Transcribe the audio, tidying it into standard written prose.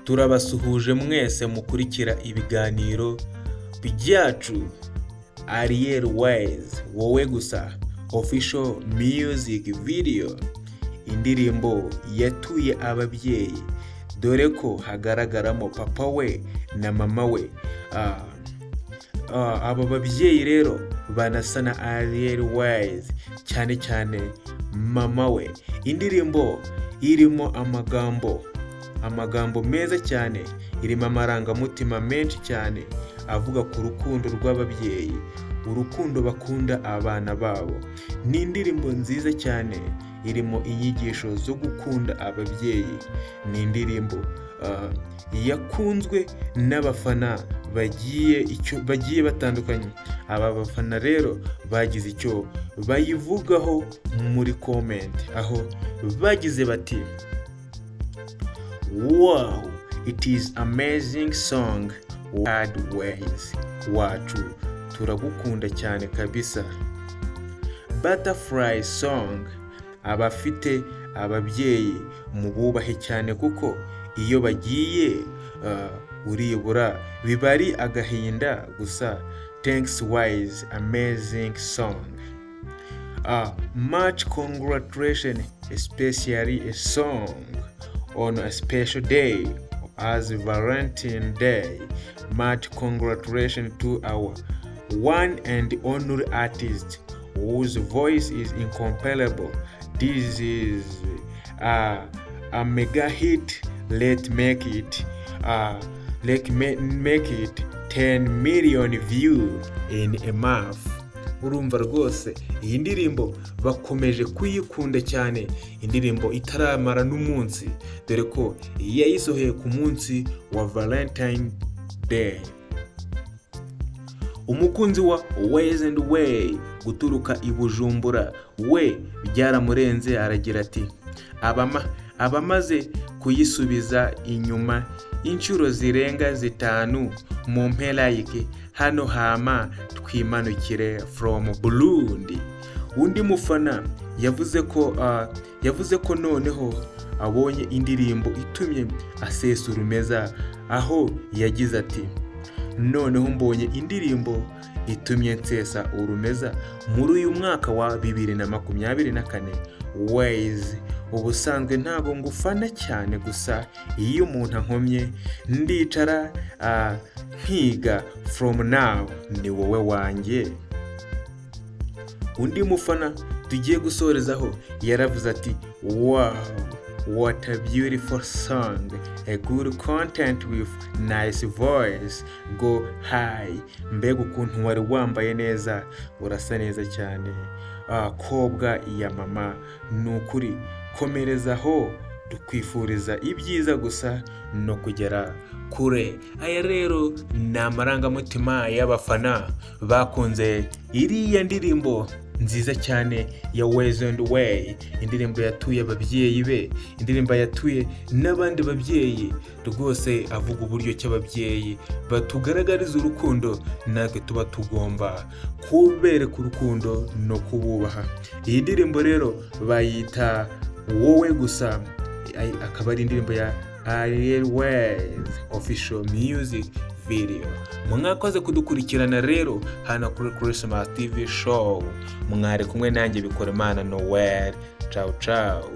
Turabasuhuje mwese mukurikira ibiganiro byacu. Ariel Wayz, "Wowe Gusa" official music video, indirimbo yatuye ababyeyi, dore ko hagaragaramo papa we na mama we. Aba babyeyi rero banasa na Ariel Wayz, cyane cyane mama we. Indirimbo irimo amagambo meza cyane, irimo amarangamutima menshi cyane avuga ku rukundo rw'ababyeyi, urukundo bakunda abana babo. Ni indirimbo nziza cyane irimo inyigisho zo gukunda ababyeyi. Ni indirimbo yakunzwe n'abafana bagiye batandukanye. Aba bafana rero bagize icyo bayivugaho muri comment, aho bagize bati: "Wow, it is amazing song. Hard ways wacu, turagukunda cyane kabisa. Butterfly song. Abafite ababyeyi mububahe cyane, kuko iyo bagiye uribura, biba ari agahinda gusa. Thanks Wayz, amazing song. Much congratulation, especially a song on a special day as Valentine Day. Much congratulations to our one and only artist whose voice is incomparable. This is a mega hit. Let make it 10 million view in a month." Urumva rwose iyi ndirimbo bakomeje kuyikunda cyane, indirimbo itaramara n'umunsi, dore ko yayisohoye ku munsi wa Valentine Day. Umukunzi wa Ways and Way guturuka i Bujumbura we byaramurenze, aragira ati: "Abamaze kuyisubiza inyuma inshuro zirenga zitanu mumpe like hano, hama twimanukire. From Burundi." Undi mufana yavuze ko noneho abonye indirimbo itumye asesa urumeza, aho yagize ati: "Noneho mbonye indirimbo itumye nsesa urumeza muri uyu mwaka wa 2024. Wayz, ubusanzwe ntabwo ngufana cyane, gusa iyo umuntu ankomye ndicara nkiga. From now ni wowe wanjye." Undi mufana tugiye gusorezaho yaravuze ati: "Wow, what a beautiful song, a good content with nice voice, go high. Mbega ukuntu wari wambaye neza, urasa neza cyane, kobwa ya mama. Ni ukuri komerezaho, tukwifuriza ibyiza gusa no kugera kure." Aya rero ni amarangamutima y'abafana bakunze iriya ndirimbo nziza cyane ya Ways and Way, indirimbo yatuye ababyeyi be, indirimbo yatuye n'abandi babyeyi rwose, avuga uburyo ki ababyeyi batugaragariza urukundo, natwe tuba tugomba kubereka urukundo no kububaha. Iyi ndirimbo rero bayita "Wowe Gusa", akaba ari indirimbo ya Ariel Wayz official music video. Mwakoze kudukurikirana rero hano kuri Christmas TV Show. Mwari kumwe nanjye Bikorimana Noel. Ciao ciao.